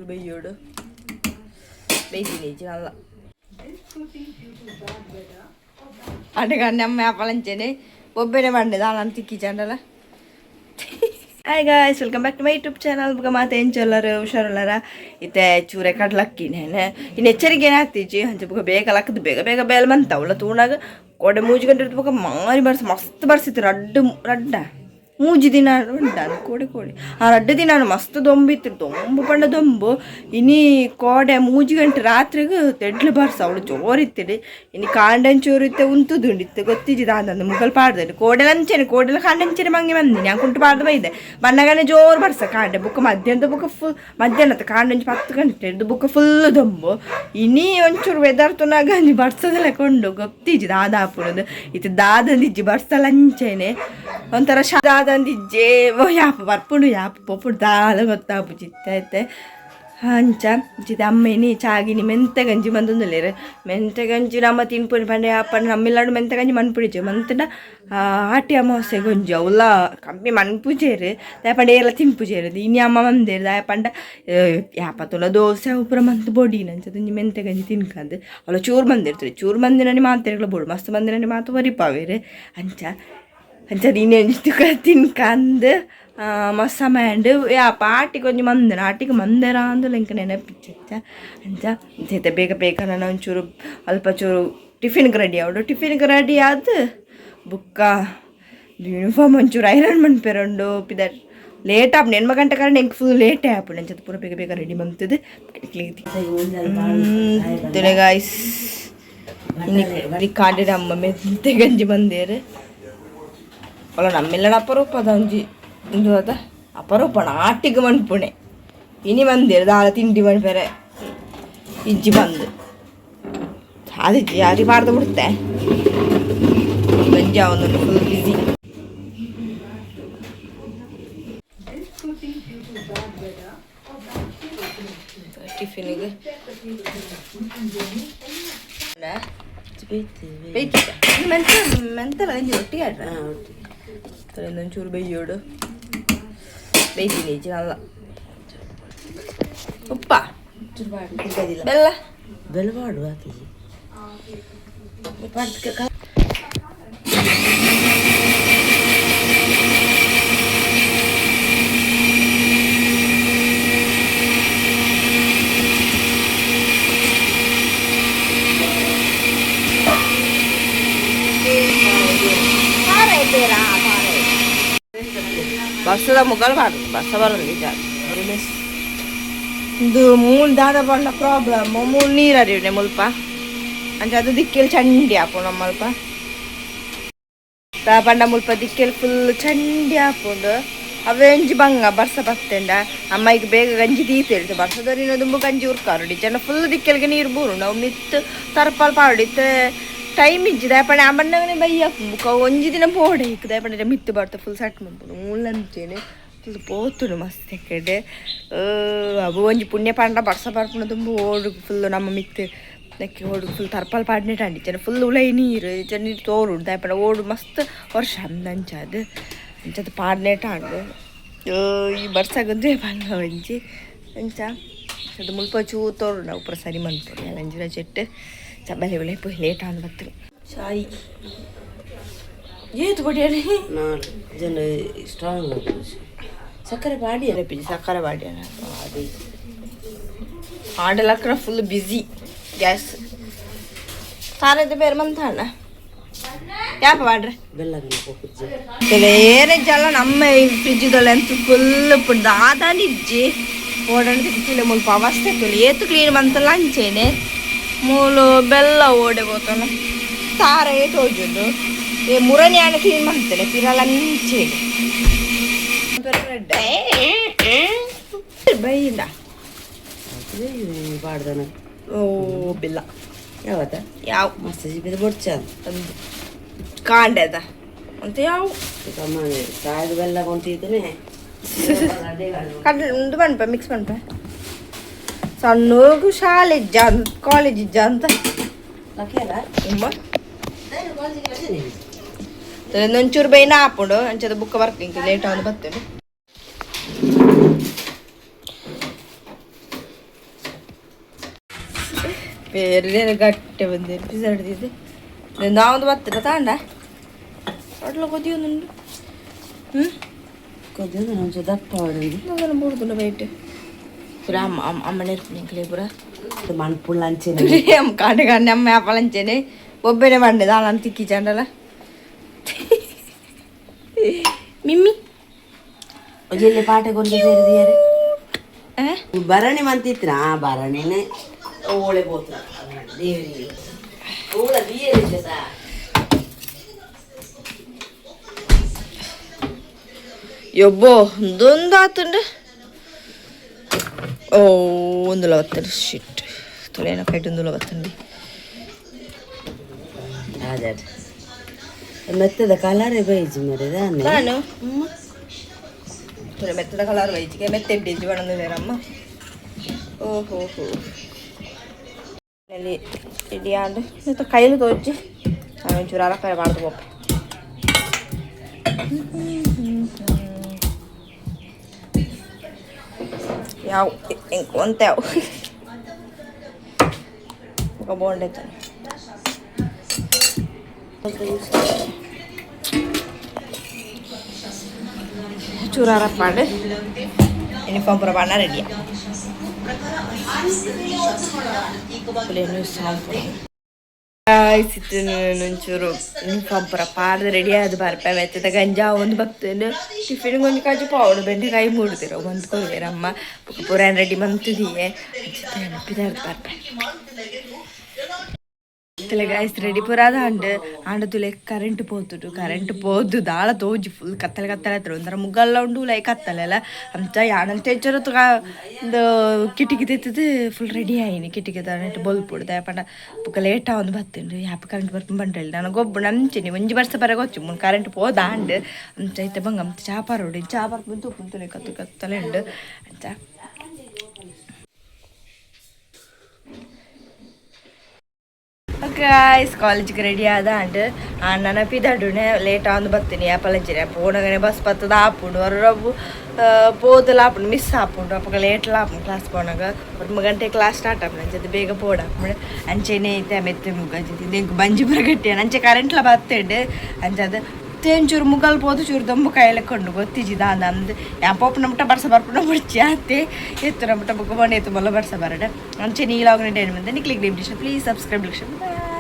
ಬೈಯೋಡು ಬೈದಿನಿ ಅಲ್ಲ ಅಡುಗೆ ನಮ್ಮ ವ್ಯಾಪಾರಂಚೇನೆ ಒಬ್ಬನೇ ಬಂಡೆ ದಾಳ ತಿಕ್ಕಿ ಚಂಡಲ. Hi guys, welcome back to my YouTube channel. ಬುಕ್ಕ ಮಾತೆ ಎಂಚೊಲ್ಲರು ಹುಷಾರುಲ್ಲಾರ ಇತ್ತೆ ಚೂರೆ ಕಡ್ಲಕ್ಕಿನೇನೆ ಇನ್ನು ಎಚ್ಚರಿಕೆ ಏನಾಗ್ತಿಜ್ಜಿ ಅಂಚ ಬುಕ್ಕ ಬೇಗ ಲಕ್ಕದು ಬೇಗ ಬೇಗ ಬೇಲೆ ಮಂತ ಅವಳ ತೂಣಾಗ ಕೊಡೆ ಮೂಜಿ ಗಂಟೆ ಬುಕ್ಕ ಮಾರಿ ಬರ್ಸ ಮಸ್ತ್ ಬರ್ಸಿತ್ತು ರಡ್ಡು ರಡ್ಡ ಮೂಜಿ ದಿನ ಉಂಟ ಕೋಡೆ ಕೋಡೆ ಆ ರಡ್ಡು ದಿನ ಮಸ್ತ್ ದೊಂಬಿತ್ತು ದೊಂಬು ಪಂಡ ದೊಂಬು. ಇನಿ ಕೋಡೆ ಮೂಜಿ ಗಂಟೆ ರಾತ್ರಿಗೆ ತೆಡ್ಲು ಬರ್ಸ ಅವಳು ಜೋರಿತ್ತಿಡಿ. ಇನಿ ಕಾಂಡಂಚೂರು ಇತ್ತೆ ಉಂತುದುಂಡಿತ್ತು ಗೊತ್ತಿಜ್ಜಿ ದಾದಂದು ಮುಗಲ್ ಪಾಡ್ದಲ್ಲಿ ಕೋಡೆಲ ಅಂಚೆನೆ ಕೋಡೆಲ ಕಾಂಡಂಚೆನೆ ಮಂಗೆ ಬಂದಿ ഞാൻ ಕುಂಟು ಪಾಡ್ದು ಬೈದೆ ಬಣ್ಣಗನೆ ಜೋರು ಬರ್ಸ ಕಾಂಡೆ ಬುಕ್ಕ ಮಧ್ಯಾಹ್ನದ ಬುಕ್ಕ ಫುಲ್ ಮಧ್ಯಾಹ್ನದ ಕಾಂಡಂಚು 10 ಗಂಟೆ ಹಿಡ್ದು ಬುಕ್ಕ ಫುಲ್ ದೊಂಬು. ಇನಿ ಒಂಚೂರು ವೆದರ್ ತುನಾಗ ಅಂಜಿ ಬರ್ಸದೆಲ್ಲ ಕೊಂಡು ಗೊತ್ತಿಜ್ಜಿ ದಾದಾಪುನದು ಇತ್ತೆ ದಾದಂದಿಜ್ಜಿ ಬರ್ಸಲ ಅಂಚೆನೆ ಒಂಥರ ದಾದಂದಿಜ್ಜೆ ಯಾಪ ಬರ್ಪುಂಡು ಯಾಪ ಪೊಪುಡು ದಾದ ಗೊತ್ತಾಪುಜಿ ಇತ್ತೆ ಅಂಚ ಜಿತ ಅಮ್ಮ ಇನಿ ಚಾಗಿನಿ ಮೆಂತೆ ಗಂಜಿ ಮಂದೊಂದುಲ್ಲೆರ್ ಮೆಂತೆ ಗಂಜಿ ನಮ್ಮ ತಿನ್ಪುನಿ ಪಂಡ ಯಾಪಂಡ ನಮ್ಮಿಲ್ಲಾಡು ಮೆಂತೆ ಗಂಜಿ ಮನ್ಪುಡಿಜೆ ಮಂತುಂಡ ಆಟಿ ಅಮಾವಾಸ್ಯೆ ಗಂಜಿ ಅವುಲ ಕಮ್ಮಿ ಮನ್ಪುಜೆರ್ ದಾಯೆ ಪಂಡ ಏರ್ಲ ತಿನ್ಪುಜೆರ್. ಇನಿ ಅಮ್ಮ ಮಂದೆರ್ ದಾಯೆ ಪಂಡ ಯಾಪ ತೂಲ ದೋಸೆ ಅವು ಪೂರ ಮಂತ್ ಬೊಡಿನ ಅಂಚ ಒಂಜಿ ಮೆಂತೆ ಗಂಜಿ ತಿನ್ಕಂದ್ ಅವ್ಲ ಚೂರು ಮಂದಿರ್ತದೆ ಚೂರು ಮಂದಿನನಿ ಮಾತೆರ್ಗ್ಲ ಬೋಡು ಮಸ್ತ್ ಮಂದಿನನಿ ಮಾತ ಒರಿಪಾವೆರ್ ಅಂಚ ಅಂಚ ಇನಿ ಒಂಜಿ ತುಕ ತಿನ್ಕಂದ್ ಮಸ್ತ್ ಸಮಯ ಆಂಡ್ ಯಾಪ ಆಟಿಗ್ ಒಂಜಿ ಮಂದೆರ್ ಆಟಿಗ್ ಮಂದೆರಾ ಅಂದ್ ಎಂಕ್ ನೆನಪಿಜ್ಜಿ ಅಂಚ ಇತ್ತೆ ಬೇಗ ಬೇಗ ನನ ಒಂಚೂರು ಅಲ್ಪ ಚೂರು ಟಿಫಿನ್ಗ್ ರೆಡಿ ಆವೊಡು. ಟಿಫಿನ್ಗ್ ರೆಡಿ ಆದ್ ಬುಕ್ಕ ಯೂನಿಫಾರ್ಮ್ ಒಂಚೂರು ಐರನ್ ಮನ್ಪೆರೆ ಉಂಡು. ಪಿದರ್ ಲೇಟ್ ಆಪುಂಡು 8 ಗಂಟೆ ಕಾರಣ ಎಂಕ್ ಫುಲ್ ಲೇಟ್ ಆಪುಂಡು. ಅಂಚ ಪೂರ ಬೇಗ ಬೇಗ ರೆಡಿ ಮಂತುದು ತೂಲೆ ಗಾಯ್ಸ್, ಇನಿ ಕಾಂಡೆಡ್ ಅಮ್ಮ ಮೆಂತೆ ಗಂಜಿ ಬಂದೇರ್. ಅಲ್ಲ ನಮ್ಮೆಲ್ಲಡ ಅಪರೂಪದ ಒಂಜಿ ಉಂದು ಅದ ಅಪರೂಪಣ ಆಟಿಗ್ ಮನ್ಪುಣೆ. ಇನಿ ಮಂದೇರ್ ದಾಲ ತಿಂಡಿ ಮನ್ಪೆರೆ ಇಜ್ಜಿ ಬಂದು ಅದಿಜ್ಜಿ ಅರಿ ಪಾಡ್ದು ಬಿಡ್ತೆ ಗಂಜಿ ಆವೊಂದುಂಡು ಫುಲ್ ಬಿಸಿ. ಟಿಫಿನ್ಗ್ ಮೆಂತ ಮೆಂತಲ ಗಂಜಿ ಒಟ್ಟಿಗೆ ಆಡ್ರ ಒಂಚೂರು ಬೆಯ್ಯೋಡು ಬೇಯ್ತೀನಿ ಅಲ್ಲ ಉಪ್ಪ ಬೆಲ್ಲ ಬೆಲ್ಲ ಪಾಡು ಆತಿಜಿ. ಬಸ್ಸದ ಮುಗಲ್ ಬಾರ್ದು ಬಸ್ಸ ಬರೋದು ಇದು ಮೂಲು ದಾದ ಪಂಡ ಪ್ರಾಬ್ಲಮ್ ಮೂಲು ನೀರು ಹರಿಯುನೆ ಮುಲ್ಪ ಅಂಚ ಅದು ದಿಕ್ಕೆಲ್ ಚಂಡಿ ಆಪುಂಡು ನಮ್ಮಲ್ಪ ಪಂಡ ಮುಲ್ಪ ದಿಕ್ಕೆಲ್ ಫುಲ್ ಚಂಡಿ ಆಪುಂಡು. ಅವೇ ಒಂಜಿ ಬಂಗ ಬರ್ಸ ಬತ್ತೆಂಡ ಅಮ್ಮ ಈಗ ಬೇಗ ಗಂಜಿ ದೀತೇಳ್ತು ಬರ್ಸದೊರಿನ ದುಂಬು ಗಂಜಿ ಉರ್ಕಾರುಡಿ ಜನ ಫುಲ್ ದಿಕ್ಕೆಲ್ಗೆ ನೀರು ಬೂರುಂಡು ಅವು ಮಿತ್ತು ತರ್ಪಾಲ್ ಪಾಡಿತ್ತೆ ಟೈಮ್ ಇಜ್ಜಿ ದಾಯಪಂಡ ಆ ಬಯ್ಯ ಬುಕ್ಕ ಒಂಜಿ ದಿನ ಪೋಡೆ ಇಕ್ ದಾಯಪಂಡ ಮಿತ್ತು ಬರ್ತ ಫುಲ್ ಸೆಟ್ ಮನ್ಪುಂಡು ಮೂಲಂಚೇನೆ ಫುಲ್ ಪೋತುಂಡು ಮಸ್ತ್ ಎಕ್ಕಡೆ. ಅವು ಒಂಜಿ ಪುಣ್ಯ ಪಂಡ ಬರ್ಸ ಬರ್ಪುಂಡು ದುಂಬು ಓಡು ಫುಲ್ ನಮ್ಮ ಮಿತ್ತು ನೆಕ್ಕೆ ಓಡು ಫುಲ್ ತರ್ಪಾಲ್ ಪಾಡ್ನೆ ಅಂಡಿ ಜನ ಫುಲ್ ಉಲೈ ನೀರು ಜನ ನೀರು ತೋರುಂಡು ದಾಯಪಂಡ ಓಡು ಮಸ್ತ್ ವರ್ಷ ಅಂಚ ಅದು ಅಂಚದ ಪಾಡ್ನೇಟ ಅಂಡು. ಈ ಬರ್ಸಗಂದ್ರೆ ಬಂಗ ಒಂಜಿ ಅಂಚ ಅದು ಮುಲ್ಪ ಚೂ ತೋರುಂಡು ಅವು ಪೂರ ಸರಿ ಮನ್ಪುಂಡು ಅಂಚಿನ ಚೆಟ್ಟು ಚಬ್ಬಲಿ ಉಲೈ ಪೋಯಿ ಲೇಟ್ ಆಂದ್ ಬತ್ತು ಚಾಯ್ ಏತು ಬಡಿಯಾರಿ. ನಾಲ್ ಜನ ಸ್ಟ್ರಾಂಗ್ ಸಕ್ಕರೆ ಪಾಡಿ. ಸಕ್ಕರೆ ಬಾಡಿಯ ಆಡಲಕ್ರ ಫುಲ್ ಬಿಸಿ ಗ್ಯಾಸ್ ಸಾರದ ಬೇರೆ ಮಂತಾಣ ಯಾಪ ಮಾಡ್ರೆ ಬೆಲ್ಲ ಪೊಪ್ಪುಜ್ಜಿ. ಬೇರೆ ಜಲ ನಮ್ಮ ಫ್ರಿಜ್ದಲ್ಲ ಎಂತ ಫುಲ್ ದಾದಾನಿಜ್ಜಿ ಓಡಂಡ್ ತುಲೆ ಮುಲ್ಪ ಅವಸ್ಥೆ ತುಲೆ ಏತು ಕ್ಲೀನ್ ಮಂತಲ್ಲ ಅಂಚೇನೆ ಮೂಲು ಬೆಲ್ಲ ಓಡೆ ಬೋತನ ತಾರ ಏತು ಹೋಜುಂಡು ಏ ಮುರನಿ ಆಣ ಕ್ಲೀನ್ ಮಾಡ್ತೇನೆ ಪಿರಲ ಅಂಚೇನೆ ಬೈಂದ ಪಾಡ್ದನ. ಓ ಬಿಲ್ಲ. ಯಾವತ್ತ? ಯಾವ ಮಸ್ತ್ ಜಿಬಿದ ಬೊಡ್ಚ. ಒಂದು ಕಾಂಡೆದ ಅಂತ ಯಾವ ಸಾಯದ ಬೆಲ್ಲ ಕೊಂತಿದ್ದನೆ. ಕಡ್ಲೆ ಉಂದು ಪನ್ಪ ಮಿಕ್ಸ್ ಪನ್ಪ ಸಣ್ಣಗೂ ಶಾಲೆ ಇಜ್ಜ ಕಾಲೇಜ್ ಇಜ್ಜ ಅಂತ. ತುಂಬ ಒಂಚೂರು ಬೇಯ್ನ ಹಾಪುಂಡು ಅಂಚದ ಬುಕ್ಕ ಬರ್ಕ ಲೇಟ್ ಆಗಿ ಬರ್ತೇನೆ. ಬೇರೆ ಗಟ್ಟೆ ಬಂದೆ ಪಿಸರ್ದಿದ್ದೆ ನಾವೊಂದು ಬತ್ತಿರ ತಾಂಡ ಅಟ್ಲ ಕೊದಿಯೊಂದುಂಡು. ಹ್ಞೂ. ಕೊದಿಯೊಂದು ಒಂಚೂರು ದಪ್ಪ ಹೊಡೆದು. ಅದನ್ನು ಬೂಡ್ದುಂಡು ಬೈಟ್ ಪುರ ಅಮ್ಮ ಅಮ್ಮ ಅಮ್ಮನೆ ಇರ್ತೀನಿ ಪುರ. ಮನ್ಪುಳ್ಳ ಅಂಚೆನೆ. ಕಾಂಡೆ ಕಾಂಡೆ ಅಮ್ಮ ವ್ಯಾಪಾರಂಚೇನೆ ಬೊಬ್ಬೆನೆ ಬಂಡೆ ದಾಲ ತಿಕ್ಕಿ ಚಂಡಲ ಮಿಮ್ಮಿ. ಜಿಲ್ಲೆ ಪಾಠ ಕೊಂಡು ಸೇರಿದಿದ್ದಾರೆ. ಆ? ಭರಣಿ ಮಂತಿತ್ರ ಆ ಭರಣಿನೇ ಓಳೆ ಬೋತ್ರ ದೇವರಿಗೆ ಓಳ ದಿಯರೆ. ಯಬ್ಬೋ, ಒಂದೊಂದು ಆತುಂಡು. ಓ, ಒಂದುಲ ಬತ್ತಂಡು. ಶಿಟ್, ತುಲೇನ ಕೈಟ್ ಒಂದುಲ ಬತ್ತಂಡಿ. ಅದೇ ಮೆತ್ತದ ಕಲರೇ ಬೈಜಿ ಮರೆ ದಾನೆ. ನಾನು ತುಲೆ ಮೆತ್ತದ ಕಲರ್ ಬೈಜಿಗೆ ಮೆತ್ತೆ ಇಡ್ಡಿಜ್ಜಿ ಬಣ್ಣದಿದ್ದಾರಮ್ಮ. ಓಹೋ ಹೋ, ಅಲ್ಲಿ ಇಡಿ ಆಂಡ್ ಮತ್ತು ಕೈಲಿ ತೋಚಿ ನಾನು ಒಂಚೂರು ಅರಪರೆ ಮಾಡ್ದು ಪೋಪೆ. ಯಾವ ಒಂತೆ ಯಾವ ఒక బాగుండేది. ಚೂರು ಅರಪ್ಪಾಡು ಯೂನಿಫಾರ್ಮ್ ಪೂರ ಬಣ್ಣ ರೆಡಿಯಾ ಒಂಚೂರು ಯೂನಿಫಾರ್ಮ್ ಪೂರ ಪಾಡ್ದು ರೆಡಿ ಆದ್ ಬರ್ಪೆ. ಮೆತ್ತದ ಗಂಜಾ ಒಂದು ಬಕ್ತೇನೆ. ಟಿಫಿನ್ ಒಂಜಿ ಕಾಜು ಪಾವಡು ಬೆಂಡೆಕಾಯಿ ಮೂಡ್ದಿರ ಒಂದು ಕೊರ್ವೇರಮ್ಮ. ಪೂರ ರೆಡಿ ಮಂತುದಿಯೆ ಪಿದಾರ್ದು ಬರ್ಪೆ. ಗಾಯ್ಸ್, ರೆಡಿ ಪೂರ ಅಂಡ್ ಆಂಡ ತುಲೆ ಕರೆಂಟ್ ಪೋತುಡು. ಕರೆಂಟ್ ಪೋದು ದಾಳ ತೋಜಿ ಫುಲ್ ಕತ್ತಲೆ ಕತ್ತಲೆ ಹತ್ರ ಒಂಥರ ಮುಗ್ಗಲ್ಲ ಉಂಡು ಲೈ ಕತ್ತಲೆಲ್ಲ ಅಂಚ ಯಾನಂತ ಹೆಚ್ಚರು ಒಂದು ಕಿಟಿಕಿ ತೆತ್ತದು ಫುಲ್ ರೆಡಿ ಆಯಿನಿ. ಕಿಟಿಕಿ ದಾನೆಟ್ ಬೊಲ್ಪುಡು ದಾಯಪಂಡ ಬೊಕ ಲೇಟ್ ಆವೊಂದು ಬತ್ತುಂಡು. ಯಾಪ ಕರೆಂಟ್ ಬರ್ಪುಂಡು ಬಂಡೇಳಿ ನಾನು ಗೊಬ್ಬು ನಂಚಿನಿ. ಒಂಜಿ ಬರ್ಸ ಬರ ಗೊಚ್ಚು ಮುನ್ ಕರೆಂಟ್ ಪೋದ ಅಂಡ್ ಅಂಚ ಇತ್ತೆ ಬಂಗ ಅಂಚ ಚಾ ಪರೋಡು. ಚಾ ಪರ್ಪುಂಡು ತೂಪುಂಡು ಕತ್ತು ಕತ್ತಲೆ ಉಂಡು ಅಂಚ. ಗಾಯ್ಸ್, ಕಾಲೇಜ್ಗೆ ರೆಡಿ ಆದ ಅಂಡ್ ನನ್ನ ಪಿದಡುನೆ ಲೇಟ್ ಆಂದು ಬತ್ತೀನಿ. ಯಾಪಲಂಚಿನೆ ಪೋನಗನೆ ಬಸ್ ಬತ್ತದ ಆಪುಂಡು. ಹೊರರಬ್ಬು ಪೋದಲ ಆಪುಂಡು, ಮಿಸ್ ಆಪುಂಡು. ಅಪಗ ಲೇಟ್ಲ ಆಪುಂಡು ಕ್ಲಾಸ್ ಪೋನಾಗ. 9 ಗಂಟೆ ಕ್ಲಾಸ್ ಸ್ಟಾರ್ಟ್ ಆಪುಂಡು. ಅಂಚೆ ಬೇಗ ಪೋಡಾಪುಂಡು. ಅಂಚೆನೆ ಐತೆ ಮೆತ್ತೆ ಮುಗ್ಗ ಇಂಕ್ ಬಂಜಿ ಪುರ ಗಟ್ಟಿ ಅಂಚೆ ಕರೆಂಟ್ಲ ಬತ್ತೆಂಡು. ಅಂಚೆ ಒಂಚೂರು ಮುಗಲ್ ಪೋದು ಚೂರು ದೊಂಬು ಕಾಯಿಲೆ ಕೊಂಡು ಗೊತ್ತಿಜಿ ದಾದ ಅಂದ್ ಯಾ ಪೋಪುನ ಮುಟ್ಟ ಬರ್ಸ ಬರ್ಪುನ ಮುಡ್ಚಿ ಆತೆ ಎತ್ತುನ ಮುಟ್ಟ ಬುಕ್ಕ ಬಣ್ಣ ಎತ್ತು ಮಲ್ಲ ಬರ್ಸ ಬರಡ. ಅಂಚೆ ನೀಲಾಗ್ನ ಡೇನ್ ಬಂದೆ ನಿಕ್ಲಿಕ್ ಪ್ಲೀಸ್ ಸಬ್ಸ್ಕ್ರೈಬ್. ಬಾಯ್.